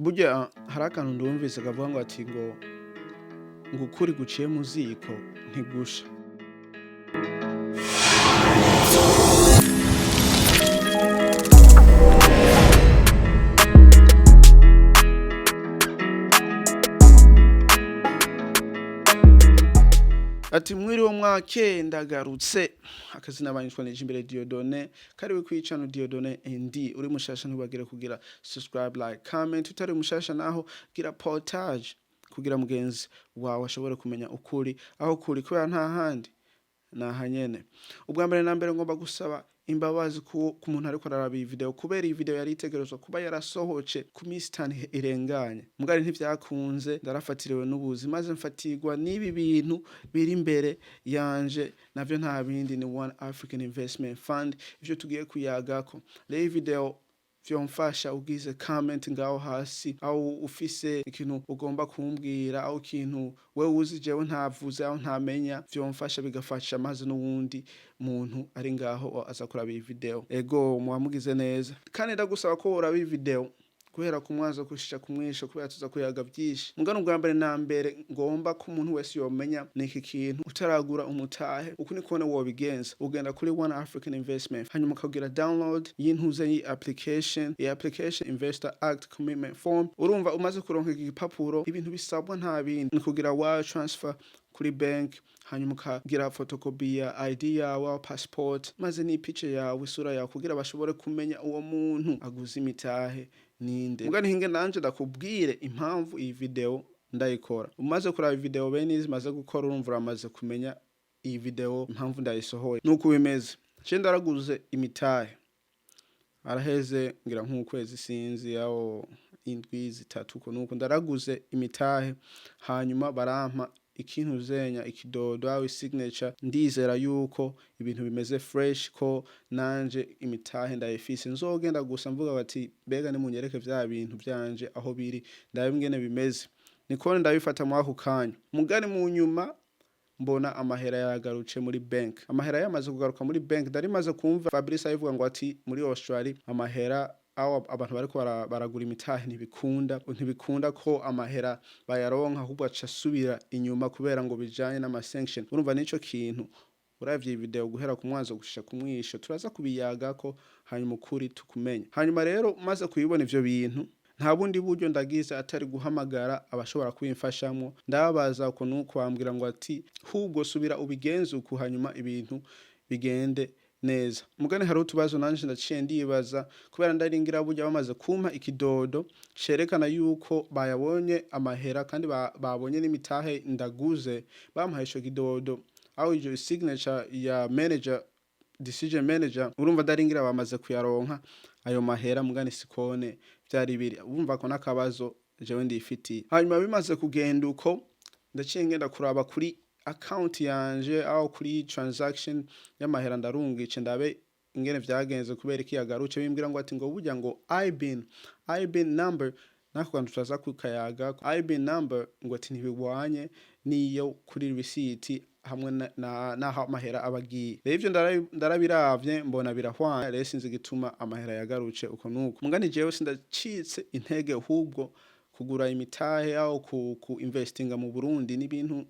Burya hari akantu ndumvise kavuga ngo ati ngo ukuri guciye mu ziko ntigusha. Ati mwiriwe mwake, ndagarutse. Akazina banyitwa Nijimbere Dieudonné, kariwe kwicano Dieudonné ND. Uri mushasha, ntibagire kugira subscribe, like, comment. Utari mushasha naho, gira partage kugira mugenzi wawe ashobore kumenya ukuri aho kuri, kubera nta handi naha nyene. Ubwa mbere na mbere, ngomba gusaba imbabazi ku muntu ariko araraba iyi video, kubera iyi video yari itegerezwa kuba yarasohoce ku minsi 5 irenganye, mugari ntivyakunze. Ndarafatiriwe n'ubuzi, maze mfatirwa n'ibi bintu biri imbere yanje. Navyo nta bindi, ni One African Investment Fund, ivyo tugiye kuyagako. Rero iyi video vyomfasha ugize comment ngaho hasi, aho ufise ikintu ugomba kumbwira, aho ikintu wewe uzi jewe ntavuze, aho ntamenya. Vyomfasha, bigafasha maze n'uwundi muntu ari ngaho aza kuraba iyi video. Ego, muba neza. Kandi ndagusaba ko woraba iyi video guhera ku mwanzo gushika ku mwisho, kubera tuza kuyaga vyinshi. Mugano bwa mbere na mbere ngomba ko umuntu wese yomenya ni iki kintu: utaragura umutahe, uku ni kubona wobigenza. Ugenda kuri One African Investment, hanyuma ukagira download y'intuze y'i application, iyi application Investor Act Commitment Form. Urumva, umaze kuronka iki gipapuro, ibintu bisabwa nta bindi, ni kugira wire transfer kuri bank, hanyuma ukagira photocopy ya ID yawe, passport, maze n'ipica yawe, isura yawe, kugira bashobore kumenya uwo muntu aguze imitahe ninde. Mugani hinge nanje ndakubwire impamvu iyi video ndayikora. Umaze kuraba video bene izi maze gukora, urumva uramaze kumenya iyi video impamvu ndayisohoye. Nuko bimeze, je ndaraguze imitahe, araheze ngira nk'ukwezi, sinzi, aho indwi 3 uko. Nuko ndaraguze imitahe, hanyuma barampa ikintu zenya ikidodo aho signature. Ndizera yuko ibintu bimeze fresh, ko nanje imitahe ndayifise. Nzogenda gusa mvuga bati: "Mbega nimunyereke vya bintu vyanje aho biri, ndabe ingene bimeze." Niko ndabifata muri ako kanya. Mugani mu nyuma mbona amahera yagarutse muri bank. Amahera yamaze kugaruka muri bank, ndari maze kumva Fabrice abivuga ngo ati muri Australia amahera, aho abantu bariko baragura imitahe, ntibikunda ko amahera bayaronka, ahubwo aca asubira inyuma kubera ngo bijanye n'ama sanction. Urumva, nico kintu uravye iyi video guhera ku mwanzo gushika ku mwisho, turaza kubiyagako, hanyuma ukuri tukumenya. Hanyuma rero maze kubibona ivyo bintu, nta bundi buryo ndagize atari guhamagara abashobora kubimfashamwo. Ndababaza uko nuko, bambwira ngo ati hubwo subira ubigenze uku, hanyuma ibintu bigende neza. Mugani hari utubazo nanje ndaciye ndibaza, kubera ndaringira burya bamaze kumpa ikidodo cerekana yuko bayabonye amahera, kandi babonye n'imitahe ndaguze. Bampaye ico kidodo aho iyo signature ya manager, decision manager. Urumva, ndaringira bamaze kuyaronka ayo mahera, mugani sikone vyari biri. Urumva ko n'akabazo jewe ndifitiye. Hanyuma bimaze kugenda uko, ndaciye ngenda kuraba kuri account yanje, aho kuri transaction y'amahera ndarungice, ndabe ingene vyagenze, kubera iki yagarutse. Bimbwira ngo ati ngo burya ngo IBAN number, nako kantu turaza kukayaga, IBAN number ngo ati ntibihwanye n'iyo kuri receipt hamwe naho amahera aba agiye. Rero ivyo ndarabiravye, mbona birahwanye. Rero sinzi igituma amahera yagarutse uko nuko. Mugani jewe sindacitse intege, ahubwo kugura imitahe aho ku investinga mu Burundi n'ibintu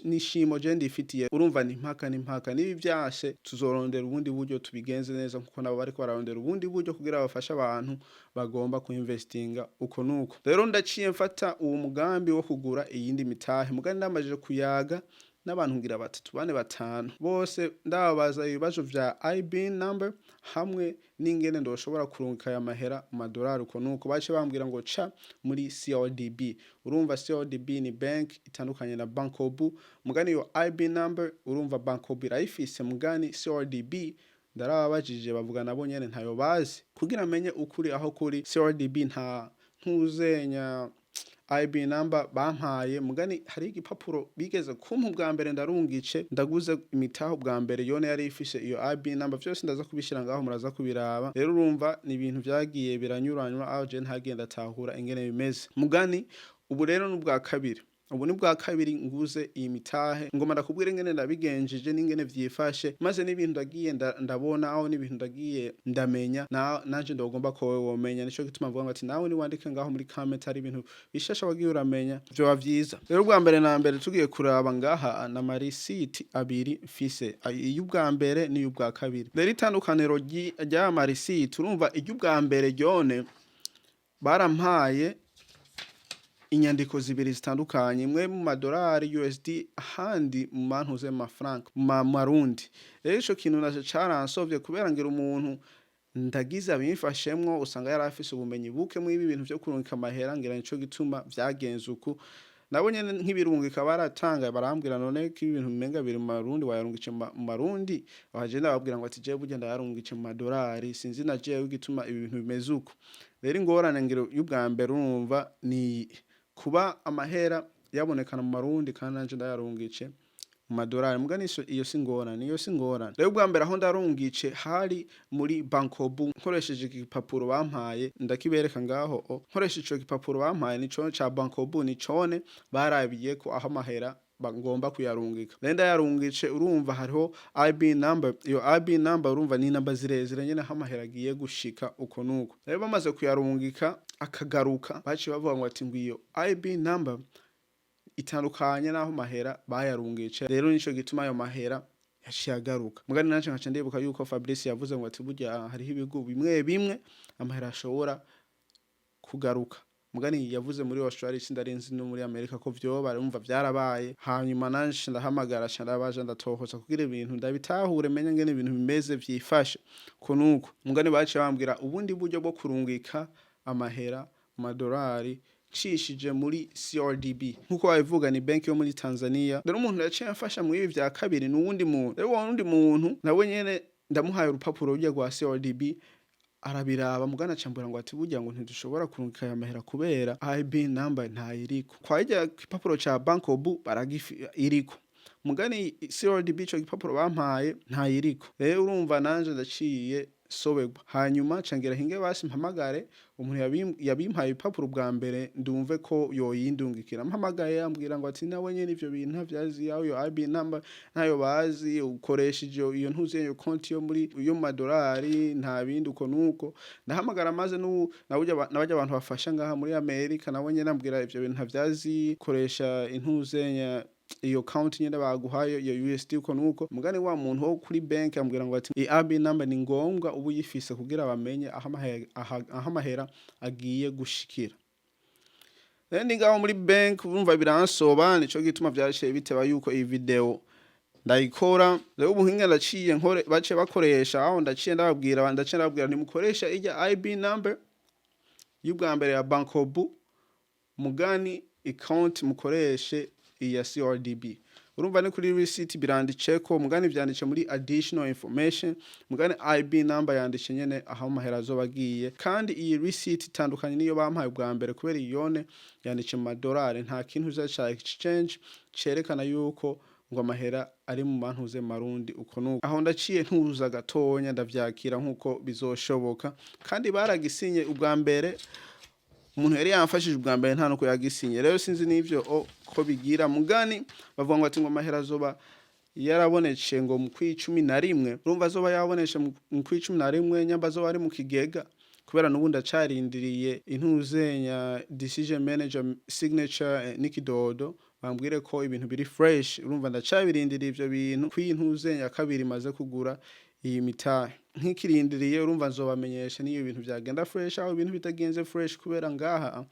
nishimo je ndifitiye. Urumva, ni impaka n'impaka. Niba ivyashe, tuzorondera ubundi buryo tubigenze neza, nkuko nabo bariko bararondera ubundi buryo kugira bafashe abantu bagomba ku investinga uko nuko. Rero ndaciye mfata uwo mugambi wo kugura iyindi mitahe. Mugani ndamajije kuyaga n'abantu ngira batatu, bane, batanu, bose ndababaza ibibazo vya IBAN number hamwe n'ingene ndoshobora kurungika aya mahera mu madolari uko nuko. Bace bambwira ngo ca muri CRDB. Urumva, CRDB ni bank itandukanye na Bancobu. Mugani iyo IBAN number, urumva, Bancobu irayifise, mugani CRDB ndarababajije, bavuga nabo nyene ntayo bazi. Kugira menye ukuri aho kuri, CRDB nta ntuzenya IB number bampaye. Mugani hari igipapuro bigeze kumpa ubwa mbere ndarungice ndaguze imitaho bwa mbere, yone yari ifise iyo IB number. Vyose ndaza kubishira ngaho, muraza kubiraba. Rero urumva, ni ibintu vyagiye biranyuranywa, aho je ntagenda atahura ingene bimeze. Mugani ubu rero n'ubwa kabiri. Ubu ni bwa kabiri nguze iyi mitahe. Ngoma ndakubwira ingene ndabigenjeje n'ingene vyifashe, maze n'ibintu ndagiye ndabona aho, n'ibintu ndagiye ndamenya na nanje ndogomba ko wewe womenya. Nico gituma mvuga ngo ati nawe niwandike ngaho muri comment hari ibintu bishasha wagiye uramenya, vyoba vyiza. Rero ubwa mbere na mbere tugiye kuraba ngaha na marisiti abiri mfise, iy'ubwa mbere n'iy'ubwa kabiri. Rero itandukaniro ry'aya marisiti, urumva iry'ubwa mbere ryone barampaye inyandiko zibiri zitandukanye, imwe mu madolari USD, ahandi mu mantuze mu mafaranga mu marundi. Rero ico kintu naco caransovye, kubera ngira umuntu ndagize abimfashemwo usanga yari afise ubumenyi buke muri ibi bintu vyo kurungika amahera. Ngira nico gituma vyagenze uku. Nabo nyene nk'ibirungika baratanga, barambwira: "None ko ibintu bimenga biri mu marundi, wayarungitse mu marundi?" Waje ndababwira ngo ati: "Jewe burya ndayarungitse mu madolari, sinzi na jewe igituma ibi bintu bimeze uku." Rero ingorane ngiro y'ubwa mbere, urumva, ni kuba amahera yabonekana mu marundi kandi nanje ndayarungice mu madolari. Muga niso iyo si ingorane, iyo si ingorane. Rero ubwa mbere aho ndarungice hari muri Bancobu, nkoresheje igipapuro bampaye, ndakibereka ngaho o. Nkoresheje ico gipapuro bampaye, nico ca Bancobu, nicone barabiye ko aho amahera bagomba kuyarungika. Rero ndayarungice, urumva hariho IB number. Iyo IB number, urumva, ni namba zirezire nyene aho amahera agiye gushika uko nuko. Rero bamaze kuyarungika akagaruka, baciye bavuga ngo ati ngo iyo IB number itandukanye n'aho mahera bayarungice. Rero nico gituma ayo mahera yaciye agaruka. Mugani nanje nkaca ndibuka yuko Fabrice yavuze ngo ati burya hariho ibigo bimwe bimwe amahera ashobora kugaruka. Mugani yavuze muri Australia, sindarinzi no muri Amerika ko vyoba. Urumva vyarabaye. Hanyuma nanje ndahamagara, ca ndabaja ndatohoza kugira ibintu ndabitahure, menye ngene ibintu bimeze, vyifashe ko nuko. Mugani baciye bambwira ubundi buryo bwo kurungika amahera mu madolari nshishije muri CRDB, nkuko babivuga, ni banki yo muri Tanzania. Rero umuntu yaciye amfasha muri ibi vya kabiri ni uwundi muntu. Rero uwo wundi muntu nawe nyene ndamuhaye urupapuro rurya rwa CRDB, arabiraba, mugana acambwira ngo ati burya ngo ntidushobora kurungika aya mahera kubera IB number ntayiriko. Kwa irya gipapuro ca Bancobu baragifi iriko, mugani CRDB ico gipapuro bampaye ntayiriko. Rero urumva nanje ndaciye soberwa. Hanyuma cangira hinge basi mpamagare umuntu yabimpaye ibipapuro bwa mbere, ndumve ko yoyindungikira. Mpamagaye, ambwira ngo ati nawe nyene ivyo bintu ntavyazi, aho iyo IB number ntayo bazi, ukoresheje iyo ntuzi iyo konti yo muri yo mu madolari, nta bindi uko nuko. Ndahamagara maze nabarya abantu bafasha ngaha muri Amerika, nawe nyene ambwira ivyo bintu ntavyazi, koresha intuzenya iyo account nyene baguhaye iyo USD uko nuko. Mugani wa muntu wo kuri bank ambwira ngo ati i IB number ni ngombwa ubu uyifise kugira bamenye aho amahera agiye gushikira. Rero ndi ngaho muri bank, urumva biransoba. Nico gituma vyaciye biteba yuko iyi video ndayikora. Rero ubuhinga ndaciye nkore baciye bakoresha aho, ndaciye ndababwira ntimukoresha irya IB number y'ubwa mbere ya Bancobu, mugani account mukoreshe iya CRDB. Urumva ni kuri receipt biranditseko, mugani vyanditse muri additional information, mugani IB number yanditse nyene aho amahera azoba agiye. Kandi iyi receipt itandukanye niyo bampaye ubwa mbere, kubera iyone yanditse mu madolari, nta kintu uza ca exchange cerekana yuko ngo amahera ari mu mantuze marundi uko nuko. Aho ndaciye ntuza gatonya, ndavyakira nkuko bizoshoboka. Kandi baragisinye ubwa mbere, umuntu yari yamfashije ubwa mbere nta nuko yagisinye. Rero sinzi n'ivyo ko bigira. Mugani bavuga ngo ati ngo amahera azoba yarabonetse ngo mu kwi-11. Urumva azoba yabonetse mu kwi-11, nyamba azoba ari mu kigega, kubera n'ubu ndacarindiriye intuzenya decision manager signature n'ikidodo bambwire ko ibintu biri fresh. Urumva ndacabirindiriye ivyo bintu kw'intuzenya kabiri maze kugura iyi mitahe. Nk'ikirindiriye, urumva nzobamenyesha niyo ibintu vyagenda fresh, aho ibintu bitagenze fresh, kubera ngaha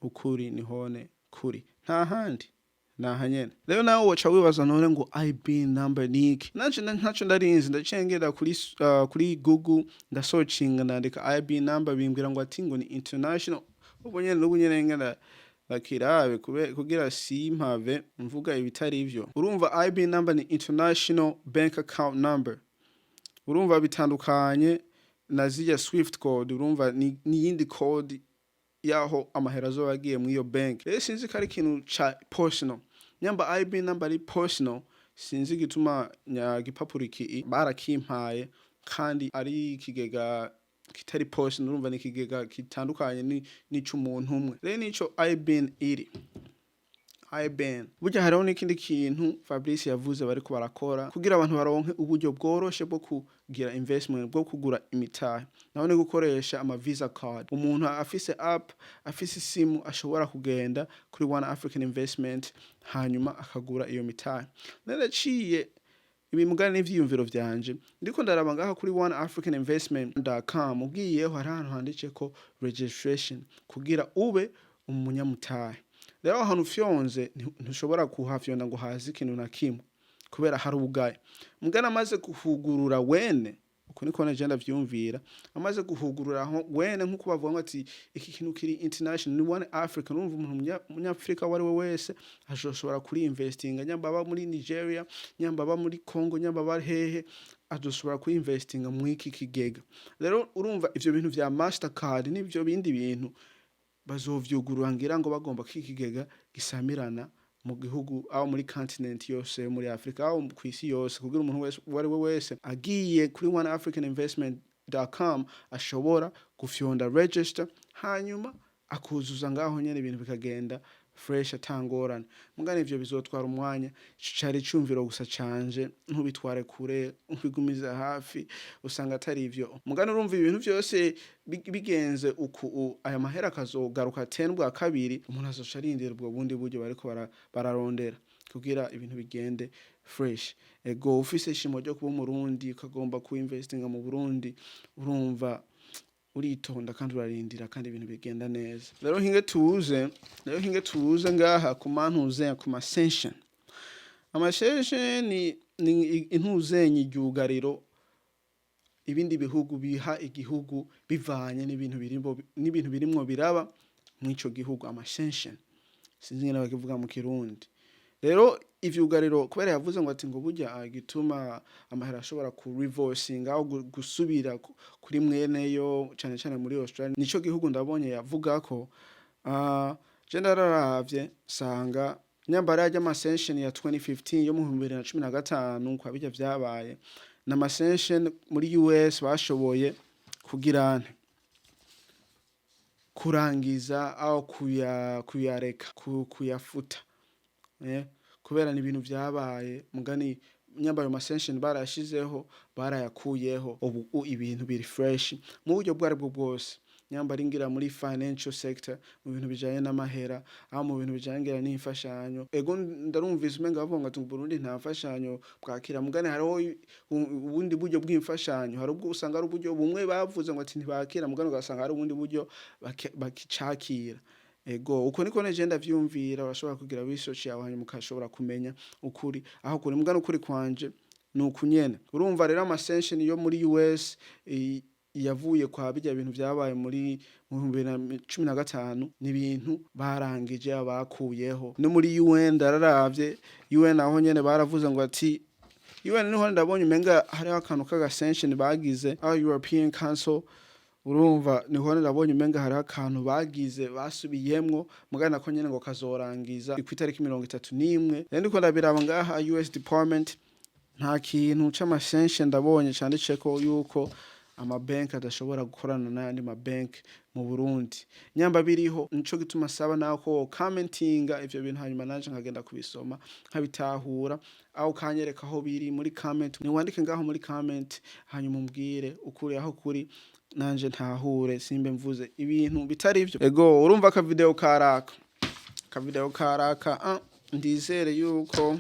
ukuri nihone kuri, nta handi naha nyene. Rero nawe woca wibaza none ngo IB number niki? Nanje ntaco ndarinzi. Ndaciye ngenda kuri Google, ndasearchinga, ndandika IB number, bimbwira ngo ati ngo ni international. Ubu nyene n'ubu nyene ngenda bakirabe kugira simpave mvuga ibitari ivyo. Urumva IB number ni international bank account number. Urumva bitandukanye na zirya swift code. Urumva ni yindi code yaho amahera azoba agiye muri iyo bank. Rero sinzi ko ari ikintu ca personal. Nyamba IB number ari personal, sinzi igituma nya gipapuro iki barakimpaye kandi ari ikigega kitari personal. Urumva ni ikigega kitandukanye n'ic'umuntu umwe. Rero nico IBAN iri. IBAN. Burya hariho n'ikindi kintu Fabrice yavuze bariko barakora kugira abantu baronke uburyo bworoshe bwo kugira investment, bwo kugura imitahe. Naho ni gukoresha ama Visa card. Umuntu afise app, afise isimu, ashobora kugenda kuri One African Investment, hanyuma akagura iyo mitahe. Naraciye ibi mugani n'ivyiyumviro vyanje. Ndiko ndaraba ngaha kuri oneafricaninvestment.com, ugiyeho hari ahantu handitse ko registration kugira ube umunyamutahe. Rero aho hantu ufyonze, ntushobora kuhafyonda ngo haze ikintu na kimwe kubera hari ubugaye. Mugana amaze kuhugurura wene, uko niko naje ndavyumvira, amaze guhugurura aho wene, nkuko bavuga ngo ati iki kintu kiri international, ni One Africa. Urumva umuntu umunyafrika uwo ari we wese azoshobora kuri investinga, nyamba aba muri Nigeria, nyamba aba muri Congo, nyamba aba hehe, azoshobora kuri investinga mw'iki kigega. Rero urumva ivyo bintu vya Mastercard n'ivyo bindi bintu bazovyugurura, ngira ngo bagomba ko ikigega gisamirana mu gihugu, aho muri continent yose yo muri Afrika, aho kw'isi yose, kugira umuntu wese, uwo ari we wese agiye kuri oneafricaninvestment.com ashobora gufyonda register, hanyuma akuzuza ngaho nyene, ibintu bikagenda fresh atangorane. Mugani ivyo bizotwara umwanya. Ico cari icumviro gusa canje, ntubitware kure, ubigumize hafi, usanga atari ivyo. Mugani urumva ibintu vyose bigenze uku, aya mahera akazogaruka 10 bwa kabiri, umuntu azoca arindira ubwo bundi buryo bariko bararondera kugira ibintu bigende fresh. Ego, ufise ishimo ryo kuba Umurundi, ukagomba ku investinga mu Burundi, urumva uritonda kandi urarindira, kandi ibintu bigenda neza. Rero hinge tuze ngaha ku mantuze, ku ma sanction. Ama sanction ni intuzenye iryugariro ibindi bihugu biha igihugu bivanye n'ibintu birimwo biraba mw'ico gihugu. Ama sanction, sinzi ingene bakivuga mu Kirundi. Rero ivyugariro, kubera yavuze ngo ati ngo burya gituma amahera ashobora ku reversing, aho gusubira kuri mweneyo, cane cane muri Australia, nico gihugu ndabonye yavuga ko je ndararavye sanga nyambara yarya ama sanction ya 2015, yo mu 2015, kwa bijya vyabaye na sanction muri US, bashoboye kugira nte kurangiza aho kuyareka, kuyafuta, kubera ni ibintu vyabaye. Mugani nyambaye ama sanction barayashizeho, barayakuyeho, ubu ibintu biri fresh mu buryo bwo aribwo bwose, nyamba ari ngira muri financial sector, mu bintu bijanye n'amahera, aho mu bintu bijanye ngira n'imfashanyo. Ego, ndarumvise umenga bavuga ngo ati mu Burundi nta mfashanyo bwakira. Mugani hariho ubundi buryo bw'imfashanyo. Hari ubwo usanga ari uburyo bumwe bavuze ngo ati ntibakira, mugani ugasanga hari ubundi buryo bakicakira. Ego, uko niko neje ndavyumvira. Urashobora kugira research yawe, hanyuma ukashobora kumenya ukuri aho kuri. Mugani ukuri kwanje ni uku nyene. Urumva rero ama sanction yo muri US yavuye kwa bijya bintu vyabaye muri mu 2015, ni ibintu barangije, bakuyeho. No muri UN ndararavye, UN aho nyene baravuze ngo ati UN niho ndabonye umenga hariho akantu k'aga sanction bagize, aho European Council, urumva niho ndabonye umenga hariho akantu bagize basubiyemwo, mugana nako nyene ngo kazorangiza ku itariki 31. Rero ndiko ndabiraba ngaha US Department, nta kintu c'ama sanction ndabonye canditseko yuko amabanki adashobora gukorana n'ayandi mabanki mu Burundi. Nyamba biriho, nico gituma saba nawe ko commentinga ivyo bintu, hanyuma nanje nkagenda kubisoma nkabitahura, aho ukanyereka aho biri muri comment. Niwandike ngaho muri comment, hanyuma umbwire ukuri aho kuri, nanje ntahure, simbe mvuze ibintu bitari ivyo. Ego, urumva aka video karaka, aka video karaka. Ndizere yuko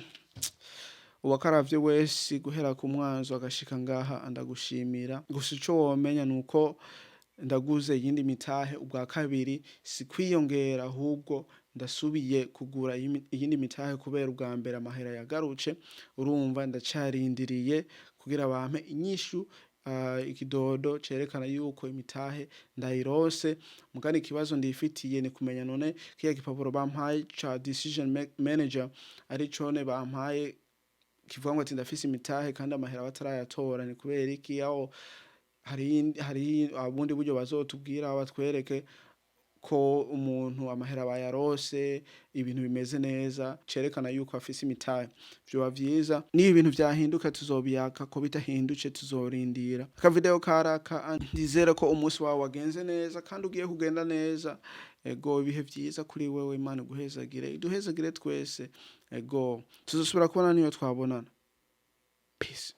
uwakaravye wese guhera ku mwanzo agashika ngaha, ndagushimira. Gusa ico womenya nuko ndaguze iyindi mitahe ubwa kabiri, si kwiyongera, ahubwo ndasubiye kugura iyindi mitahe kubera ubwa mbere amahera yagarutse. Urumva ndacarindiriye kugira bampe inyishu, ikidodo cerekana yuko imitahe ndayirose. Mugani ikibazo ndifitiye ni kumenya none kiya gipapuro bampaye ca decision manager, ari cone bampaye kivuga ngo ati ndafise imitahe kandi amahera batarayatora, ni kubera iki? Aho hari ubundi buryo bazotubwira batwereke ko umuntu amahera bayarose, ibintu bimeze neza, cerekana yuko afise imitahe, vyoba vyiza. Niba ibintu vyahinduka tuzobiyaka, ko bidahindutse tuzorindira. Aka video karaka. Ndizere ko umunsi wawe wagenze neza kandi ugiye kugenda neza. Ego, ibihe vyiza kuri wewe. Imana iguhezagire, iduhezagire twese. Ego, tuzosubira kubona niyo twabonana. Peace.